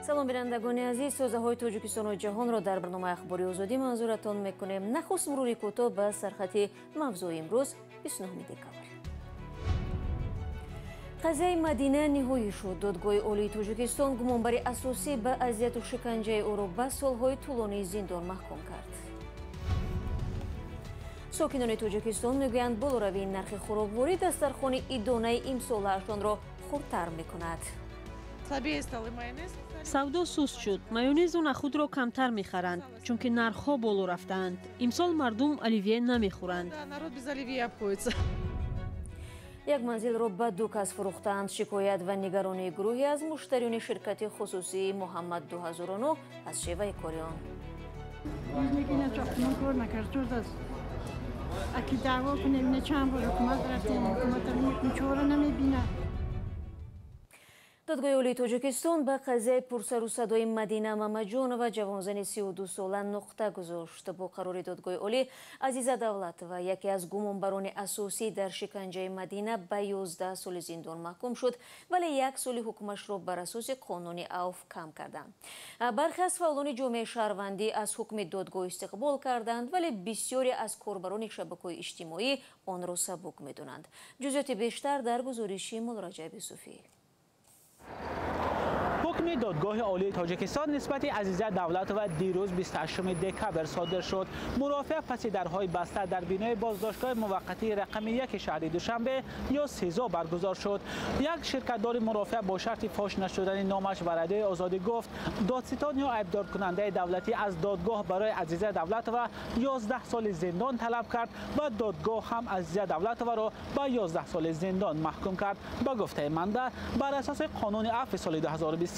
Салом, бинандагони азиз. Тозаҳои Тоҷикистону ҷаҳонро дар барномаи Ахбори Озодӣ манзуратон мекунем. Нахуст мурури кӯтоҳ ба сархати мавзӯи имрӯз, 29 декабр. Қазияи Мадина ниҳоӣ шуд. Додгоҳи Олии Тоҷикистон гумонбари асосӣ ба азияту шиканҷаи ӯро ба солҳои тӯлонии зиндон маҳкум кард. Сокинони Тоҷикистон мегӯянд, болоравии нархи хӯрокворӣ дастархони идонаи имсолаашонро хурдтар мекунад. Савдо суст шуд. Майонезу нахудро камтар мехаранд, чунки нархҳо боло рафтаанд. Имсол мардум оливье намехӯранд. Як манзилро ба ду кас фурӯхтаанд. Шикоят ва нигаронии гурӯҳе аз муштариёни ширкати хусусии Муҳаммад 2009 аз шеваи кори он. Аки даъво кунем, не, чанд бор ҳукумат рафтем, ҳукумат чора намебинад. Додгоҳи Олии Тоҷикистон ба қазияи пурсару садои Мадина Мамаҷонова, ҷавонзани 32сола, нуқта гузошт. Бо қарори Додгоҳи Олӣ Азиза Давлатова, яке аз гумонбарони асосӣ дар шиканҷаи Мадина, ба 11 соли зиндон маҳкум шуд, вале як соли ҳукмашро бар асоси қонуни авф кам карданд. Бархе аз фаъолони ҷомеаи шаҳрвандӣ аз ҳукми додгоҳ истиқбол карданд, вале бисёре аз корбарони шабакаҳои иҷтимоӣ онро сабук медонанд. Ҷузъиёти бештар дар гузориши Муллораҷаб Юсуфӣ. Ҳукми Додгоҳи Олии Тоҷикистон нисбати Азиза Давлатова дирӯз, 28 декабр, содир шуд. Мурофиа паси дарҳои баста дар бинои боздоштгоҳи муваққатии рақами 1 шаҳри Душанбе ё СИЗО баргузор шуд. Як ширкатдори мурофиа бо шарти фош нашудани номаш ба Радиои Озодӣ гуфт, додситон ё айбдоркунандаи давлатӣ аз додгоҳ барои Азиза Давлатова 11 соли зиндон талаб кард ва додгоҳ ҳам Азиза Давлатоваро ба 11 соли зиндон маҳкум кард. Ба гуфтаи манбаъ, бар асоси қонуни афви соли 2021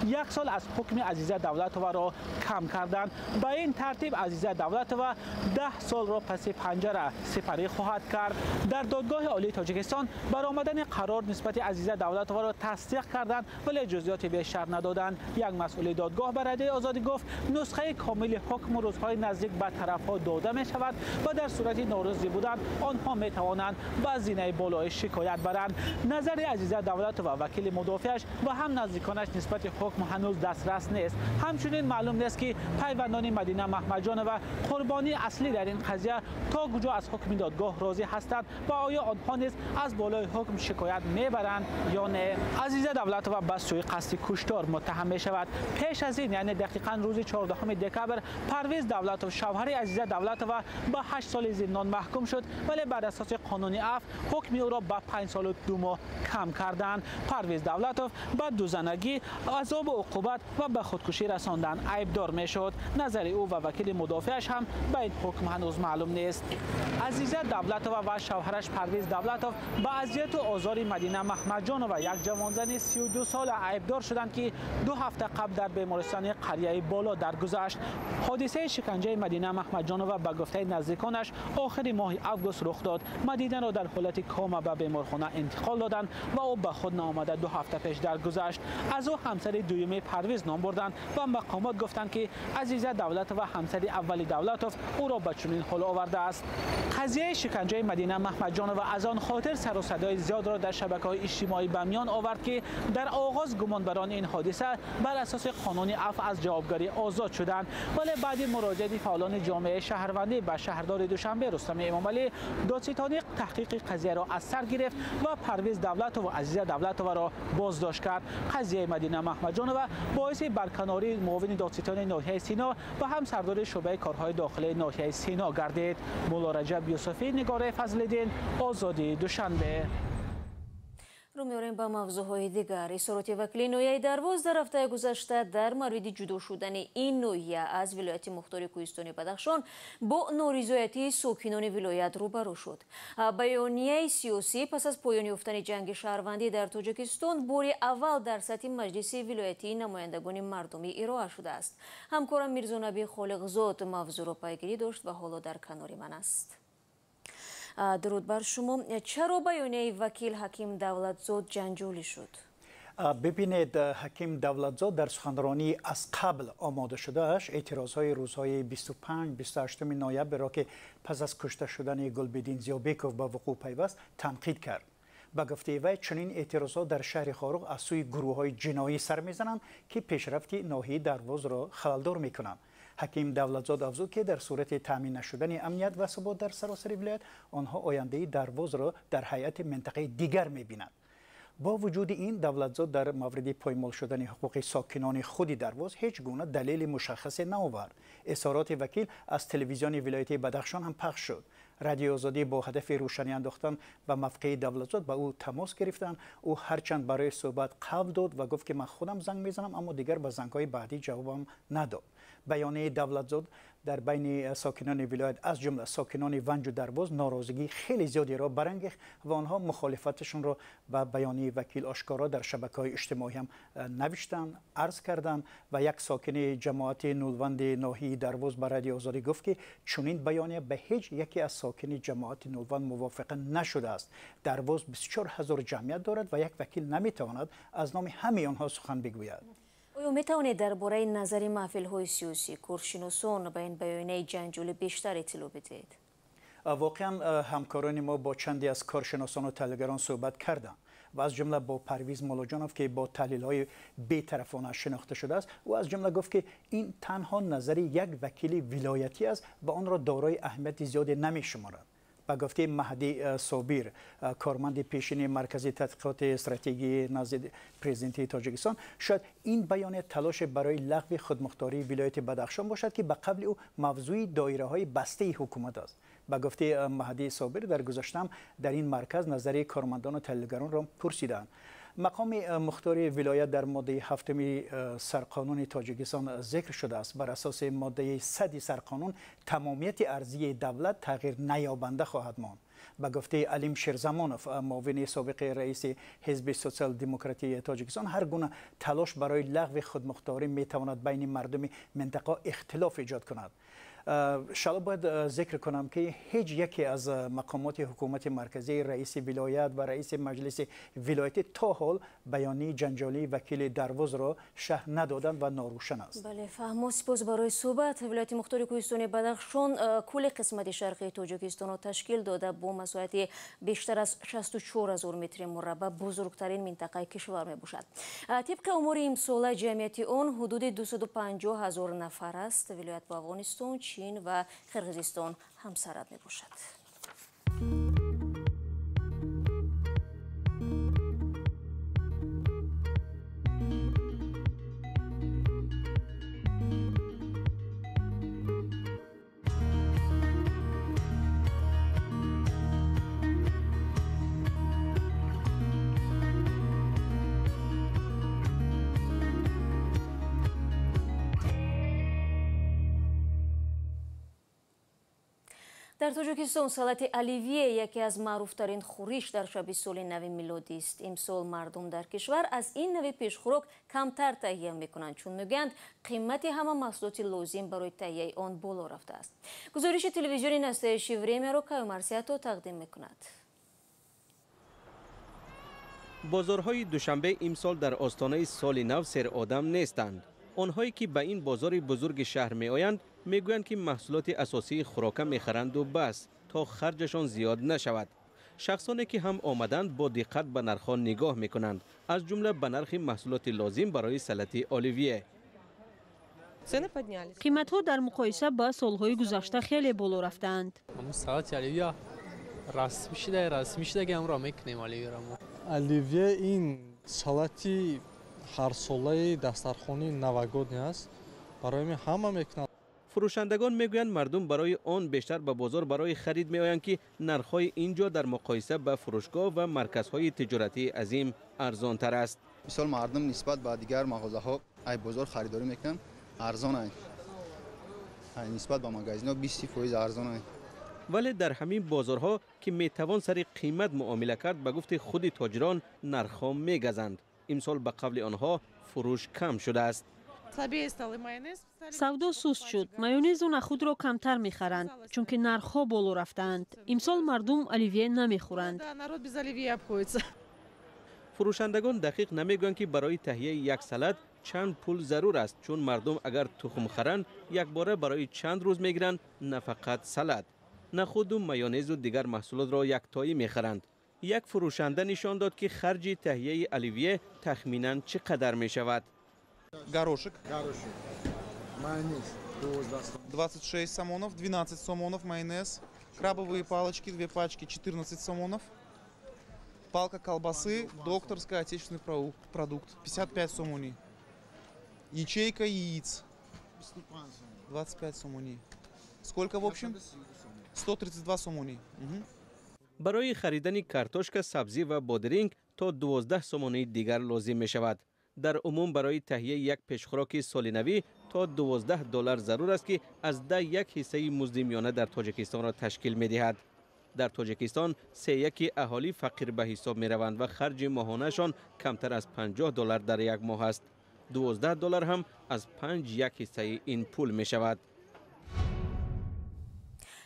як сол аз ҳукми Азиза Давлатоваро кам карданд. Ба ин тартиб Азиза Давлатова 10 солро паси панҷара сипарӣ хоҳад кард. Дар Додгоҳи Олии Тоҷикистон баромадани қарор нисбати Азиза Давлатоваро тасдиқ карданд, вале ҷузъиёти бештар надоданд. Як масъули додгоҳ ба Радиои Озодӣ гуфт, нусхаи комили ҳукму рӯзҳои наздик ба тарафҳо дода мешавад ва дар сурати норозӣ будан онҳо метавонанд ба зинаи болои шикоят баранд. Назари Азиза Давлатова, вакили мудофиаш ва ҳам наздиконаш нисбати ҳукм ҳанӯз дастрас нест. Ҳамчунин маълум нест, ки пайвандони Мадина Маҳмадҷонова, қурбонии аслӣ дар ин қазия, то куҷо аз ҳукми додгоҳ розӣ ҳастанд ва оё онҳо низ аз болои ҳукм шикоят мебаранд ё не. Азиза Давлатова ба сӯи қасди куштор муттаҳам мешавад. Пеш аз ин, яъне дақиқан рӯзи 14 декабр, Парвиз Давлатов, шавҳари Азиза Давлатова, ба 8 соли зиндон маҳкум шуд, вале бар асоси қонуни афв ҳукми ӯро ба 5 солу 2 моҳ кам карданд. Парвиз Давлатов ба дузанагӣ, азобу уқубат ва ба худкушӣ расондан айбдор мешуд. Назари ӯ ва вакили мудофиаш ҳам ба ин ҳукм ҳанӯз маълум нест. Азиза Давлатова ва шавҳараш Парвиз Давлатов ба азияту озори Мадина Маҳмадҷонова, як ҷавонзани 32сола, айбдор шуданд, ки 2 ҳафта қабл дар бемористони Қарияи Боло даргузашт. Ҳодисаи шиканҷаи Мадина Маҳмадҷонова, ба гуфтаи наздиконаш, охири моҳи август рух дод. Мадинаро дар ҳолати кома ба беморхона интиқол доданд ва ӯ ба худ наомада 2 ҳафта пеш даргузашт. Аз ӯ ҳамсари дуюми Парвиз ном бурданд ва мақомот гуфтанд, ки Азиза Давлатова, ҳамсари аввали Давлатов, ӯро ба чунин ҳол овардааст. Қазияи шиканҷаи Мадина Маҳмадҷонова аз он хотир сару садои зиёдро дар шабакаҳои иҷтимоӣ ба миён овард, ки дар оғоз гумонбарони ин ҳодиса бар асоси қонуни афв аз ҷавобгарӣ озод шуданд, вале баъди муроҷиати фаъолони ҷомеаи шаҳрвандӣ ба шаҳрдори Душанбе Рустами Эмомалӣ, додситонӣ таҳқиқи қазияро аз сар гирифт ва Парвиз Давлатову Азиза Давлатоваро боздошт кард. Қазияи Мадина Маҳмадҷонова боиси барканории муовини додситони ноҳияи Сино ва ҳам сардори шӯъбаи корҳои дохилии ноҳияи Сино гардид. Муллораҷаб Юсуфӣ, Нигораи Фазлиддин, Озодӣ, Душанбе. Рӯ меорем ба мавзӯъҳои дигар. Изҳороти вакили ноҳияи Дарвоз дар ҳафтаи гузашта дар мавриди ҷудо шудани ин ноҳия аз вилояти мухтори Кӯҳистони Бадахшон бо норизоятии сокинони вилоят рӯбарӯ шуд. Баёнияи сиёсӣ пас аз поён ёфтани ҷанги шаҳрвандӣ дар Тоҷикистон бори аввал дар сатҳи Маҷлиси вилоятии намояндагони мардумӣ ироа шудааст. Ҳамкорам Мирзонаби Холиқзод мавзӯъро пайгирӣ дошт ва ҳоло дар канори ман аст. Дуруд бар шумо. Чаро баёнияи вакил Ҳаким Давлатзод ҷанҷолӣ шуд? Бибинед, Ҳаким Давлатзод дар суханронии аз қабл омода шудааш эътирозҳои рӯзҳои 25, 28 ноябрро, ки пас аз кушта шудани Гулбиддин Зиёбеков ба вуқӯъ пайваст, танқид кард. Ба гуфтаи вай, чунин эътирозҳо дар шаҳри Хоруғ аз сӯи гурӯҳҳои ҷиноӣ сар мезананд, ки пешрафти ноҳияи Дарвозро халалдор мекунанд. Ҳаким Давлатзод афзуд, ки дар сурати таъмин нашудани амният ва субот дар саросари вилоят, онҳо ояндаи Дарвозро дар ҳайати минтақаи дигар мебинанд. Бо вуҷуди ин, Давлатзод дар мавриди поймол шудани ҳуқуқи сокинони худи Дарвоз ҳеҷ гуна далели мушаххасе наовард. Изҳороти вакил аз телевизиони вилояти Бадахшон ҳам пахш шуд. Радиои Озодӣ бо ҳадафи рӯшанӣ андохтан ба мавқеи Давлатзод ба ӯ тамос гирифтанд. Ӯ ҳарчанд барои суҳбат қавл дод ва гуфт, ки ман худам занг мезанам, аммо дигар ба зангҳои баъдӣ ҷавобам надод. Баёнияи Давлатзод дар байни сокинони вилоят, аз ҷумла сокинони Ванҷу Дарвоз, норозигии хеле зиёдеро барангехт ва онҳо мухолифаташонро ба баёнияи вакил ошкоро дар шабакаҳои иҷтимоӣ ҳам навиштанд, арз карданд ва як сокини ҷамоати Нулванди ноҳияи Дарвоз ба Радиои Озодӣ гуфт, ки чунин баёния ба ҳеҷ яке аз сокини ҷамоати Нулванд мувофиқа нашудааст. Дарвоз 24 ҳазор ҷамъият дорад ва як вакил наметавонад аз номи ҳамаи онҳо сухан бигӯяд. Оё метавонед дар бораи назари маҳфилҳои сиёсӣ, коршиносон ба ин баёнияи ҷанҷолӣ бештар иттилоъ бидиҳед? Воқеан, ҳамкорони мо бо чанде аз коршиносону таҳлилгарон суҳбат карданд ва аз ҷумла бо Парвиз Муллоҷонов, ки бо таҳлилҳои бетарафона шинохта шудааст. Ӯ аз ҷумла гуфт, ки ин танҳо назари як вакили вилоятӣ аст ва онро дорои аҳамияти зиёде намешуморад. Ба гуфтаи Маҳдӣ Собир, корманди пешини Маркази тадқиқоти стратегии назди президенти Тоҷикистон, шояд ин баёния талоше барои лағви худмухтории вилояти Бадахшон бошад, ки ба қавли ӯ мавзӯи доираҳои бастаи ҳукумат аст. Ба гуфтаи Маҳдӣ Собир, дар гузаштаам дар ин марказ назари кормандону таҳлилгаронро пурсиданд. Мақоми мухтори вилоят дар моддаи 7 сарқонуни Тоҷикистон зикр шудааст. Бар асоси моддаи 100 сарқонун, тамомияти арзии давлат тағйир наёбанда хоҳад монд. Ба гуфтаи Алим Шерзамонов, муовини собиқи раиси ҳизби Социал-демократии Тоҷикистон, ҳар гуна талош барои лағви худмухторӣ метавонад байни мардуми минтақа ихтилоф эҷод кунад. Шало, бояд зикр кунам, ки ҳеҷ яке аз мақомоти ҳукумати марказӣ, раиси вилоят ва раиси маҷлиси вилоятӣ то ҳол баёнияи ҷанҷолии вакили Дарвозро шарҳ надоданд ва норӯшан аст. Бале, фаҳмо. Сипос барои суҳбат. Вилояти мухтори кӯҳистони Бадахшон кулли қисмати шарқии Тоҷикистонро ташкил дода, бо масоҳати бештар аз 64 ҳазор метри мураббаъ бузургтарин минтақаи кишвар мебошад. Тибқи омори имсола, ҷамъияти он ҳудуди 250 ҳазор нафар аст. Вилоят бо Афғонистон, Чин ва Қирғизистон ҳамсарҳад мебошад. Дар Тоҷикистон салати оливье яке аз маъруфтарин хӯриш дар шаби соли нави милодист. Имсол мардум дар кишвар аз ин нави пешхӯрок камтар таҳия мекунанд, чун мегӯянд, қимати ҳама маҳсулоти лозим барои таҳияи он боло рафтааст. Гузориши телевизиони «Настоящее время»-ро Каюмарсиято тақдим мекунад. Бозорҳои Душанбе имсол дар остонаи соли нав серодам нестанд. Онҳое ки ба ин бозори бузурги шаҳр меоянд, мегӯянд, ки маҳсулоти асосии хӯрока мехаранду бас, то харҷашон зиёд нашавад. Шахсоне ки ҳам омаданд, бо диққат ба нархҳо нигоҳ мекунанд, аз ҷумла ба нархи маҳсулоти лозим барои салати оливье. Қиматҳо дар муқоиса ба солҳои гузашта хеле боло рафтаанд. Салати оливье расмӣ шуда, расмӣ шудаги ҳамро мекунем оливьеро мо. Оливье ин салати ҳарсолаи дастархони новогодний аст, барои ҳамин ҳама мекунанд. Фурӯшандагон мегӯянд, мардум барои он бештар ба бозор барои харид меоянд, ки нархҳои ин ҷо дар муқоиса ба фурӯшгоҳ ва марказҳои тиҷоратии азим арзонтар аст. Мисол, мардум нисбат ба дигар мағозаҳо ай бозор харидорӣ мекунанд, арзон ай, нисбат ба магазинҳо 20% арзон ай. Вале дар ҳамин бозорҳо, ки метавон сари қимат муомила кард, ба гуфти худи тоҷирон, нархҳо мегазанд. Имсол, ба қавли онҳо, фурӯш кам шудааст. Савдо суст шуд. Майонезу нахудро камтар мехаранд, чунки нархҳо боло рафтаанд. Имсол мардум оливье намехӯранд. Фурӯшандагон дақиқ намегӯянд, ки барои таҳияи як салат чанд пул зарур аст, чун мардум агар тухм харанд, якбора барои чанд рӯз мегиранд, на фақат салат. Нахуду майонезу дигар маҳсулотро яктоӣ мехаранд. Як фурӯшанда нишон дод, ки харҷи таҳияи оливье тахминан чӣ қадар мешавад. Горошек. Горошек. Майонез. 26 сомонов, 12 сомонов, майонез. Крабовые палочки, 2 пачки, 14 сомонов. Палка колбасы, докторская, отечественный продукт, 55 сомони. Ячейка яиц, 25 сомони. Сколько в общем? 132 сомони. Угу. Барои харидани картошка, сабзӣ ва бодиринг то 12 сомонии дигар лозим мешавад. Дар умум барои таҳияи як пешхӯроки солинавӣ то 12 доллар зарур аст, ки аз 10 1 ҳиссаи музди миёна дар Тоҷикистонро ташкил медиҳад. Дар Тоҷикистон 3/3 аҳолӣ фақир ба ҳисоб мераванд ва харҷи моҳонаашон камтар аз 50 доллар дар як моҳ аст. 12 доллар ҳам аз 5 1 ҳиссаи ин пул мешавад.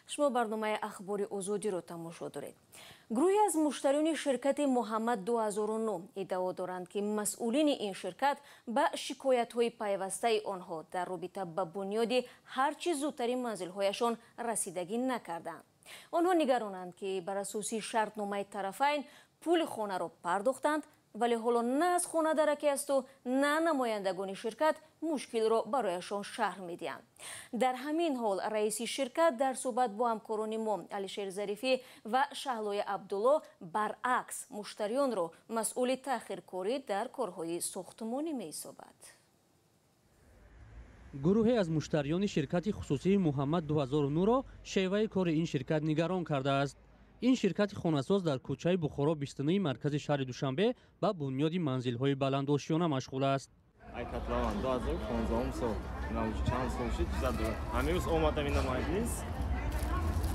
Шумо барномаи Ахбори Озодиро тамошо доред. Гурӯҳе аз муштариёни ширкати Муҳаммад 2009 иддао доранд, ки масъулини ин ширкат ба шикоятҳои пайвастаи онҳо дар робита ба бунёди ҳарчи зудтари манзилҳояшон расидагӣ накарданд. Онҳо нигаронанд, ки бар асоси шартномаи тарафайн пули хонаро пардохтанд, вале ҳоло на аз хона дараке асту на намояндагони ширкат мушкилро барояшон шарҳ медиҳанд. Дар ҳамин ҳол раиси ширкат дар суҳбат бо ҳамкорони мо Алишер Зарифӣ ва Шаҳлои Абдулло баръакс муштариёнро масъули таъхиркорӣ дар корҳои сохтмонӣ меҳисобад. Гурӯҳе аз муштариёни ширкати хусусии Муҳаммад 2009-ро шеваи кори ин ширкат нигарон кардааст. Ин ширкати хонасоз дар кӯчаи Бухоро 29 маркази шаҳри Душанбе ба бунёди манзилҳои баландошёна машғул аст. Айкатлаван 2015 сол, чанд сол шуд, ҳамирӯз омадам ина маҷлис,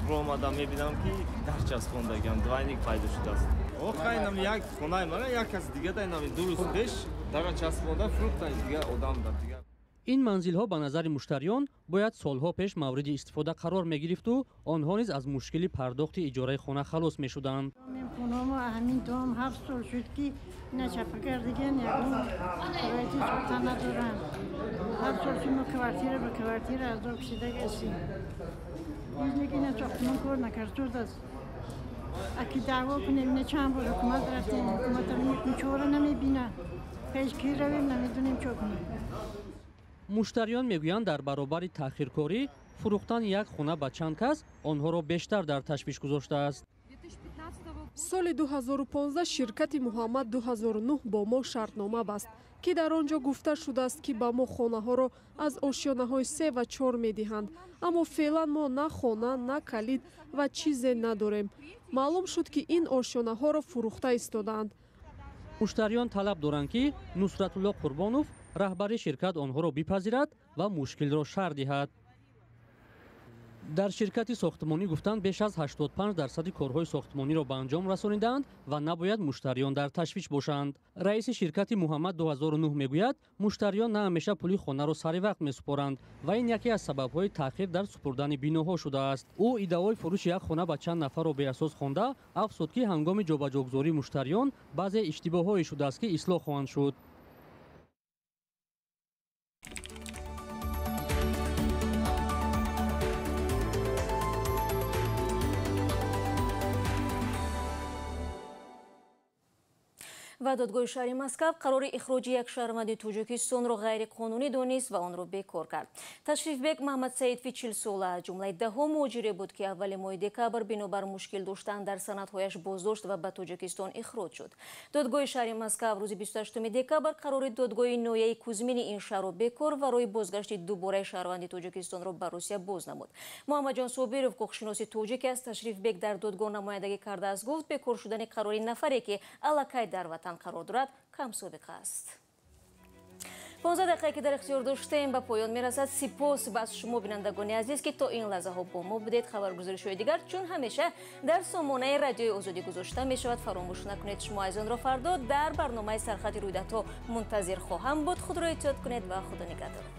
омадам, мебинам, ки дар часпондагиам двойник пайдо шудааст. Охайнам як хонаи мара як кас дига дайнами 2 рӯз пеш дара часпонда фурӯхтан дига одам дар дига. Ин манзилҳо ба назари муштариён бояд солҳо пеш мавриди истифода қарор мегирифту онҳо низ аз мушкили пардохти иҷораи хона халос мешуданд. Хонамо ҳамин дом 7 сол шуд, ки ина чапа кардаган, ягон шароити сохта надоранд. 7 сол шуд, мо квартира ба квартира азоб кашида гаштем. Ки ина сохтмон кор накардааст. Аки даъво кунем, ина чанд бор ҳукумат рафтем, ҳукуматам чора намебинад. Пеш ки равем, намедонем чо кунем. Муштариён мегӯянд, дар баробари таъхиркорӣ фурӯхтани як хона ба чанд кас онҳоро бештар дар ташвиш гузоштааст. Соли 2015 ширкати Муҳаммад 2009 бо мо шартнома баст, ки дар он ҷо гуфта шудааст, ки ба мо хонаҳоро аз ошёнаҳои се ва чор медиҳанд, аммо феълан мо на хона, на калид ва чизе надорем. Маълум шуд, ки ин ошёнаҳоро фурӯхта истодаанд. Муштариён талаб доранд, ки Нусратулло Қурбонов, раҳбари ширкат, онҳоро бипазирад ва мушкилро шарҳ диҳад. Дар ширкати сохтмонӣ гуфтанд, беш аз 85 дарсади корҳои сохтмониро ба анҷом расонидаанд ва набояд муштариён дар ташвиш бошанд. Раиси ширкати Муҳаммад 2009 мегӯяд, муштариён на ҳамеша пули хонаро сари вақт месупоранд ва ин яке аз сабабҳои таъхир дар супурдани биноҳо шудааст. Ӯ иддаои фурӯши як хона ба чанд нафарро беасос хонда, афзуд, ки ҳангоми ҷобаҷогузории муштариён баъзе иштибоҳҳое шудааст, ки ислоҳ хоҳанд шуд. Ва додгоҳи шаҳри Москав қарори ихроҷи як шаҳрванди Тоҷикистонро ғайриқонунӣ донист ва онро бекор кард. Ташрифбек Маҳмадсаидови 40-сола аз ҷумлаи даҳо муҳоҷире буд, ки аввали моҳи декабр бинобар мушкил доштан дар санадҳояш боздошт ва ба Тоҷикистон ихроҷ шуд. Додгоҳи шаҳри Москав рӯзи 28 декабр қарори додгоҳи ноҳияи Кузмини ин шаҳрро бекор ва роҳи бозгашти дубораи шаҳрванди Тоҷикистонро ба Русия боз намуд. Муҳаммадҷон Собиров, ҳуқуқшиноси тоҷик, аз Ташрифбек дар додгоҳ намояндагӣ кардааст, гуфт, бекор шудани қарори нафаре, ки аллакай дар ватан қарор дорад, камсобиқа аст. 15 дақиқае, ки дар ихтиёр доштем, ба поён мерасад. Сипос ба шумо, бинандагони азиз, ки то ин лаҳзаҳо бо мо будед. Хабаргузоришҳои дигар чун ҳамеша дар сомонаи Радиои Озодӣ гузошта мешавад. Фаромӯш накунед, шумо азизонро фардо дар барномаи Сархати рӯйдодҳо мунтазир хоҳам буд. Худро эҳтиёт кунед ва Худо нигаҳдорад.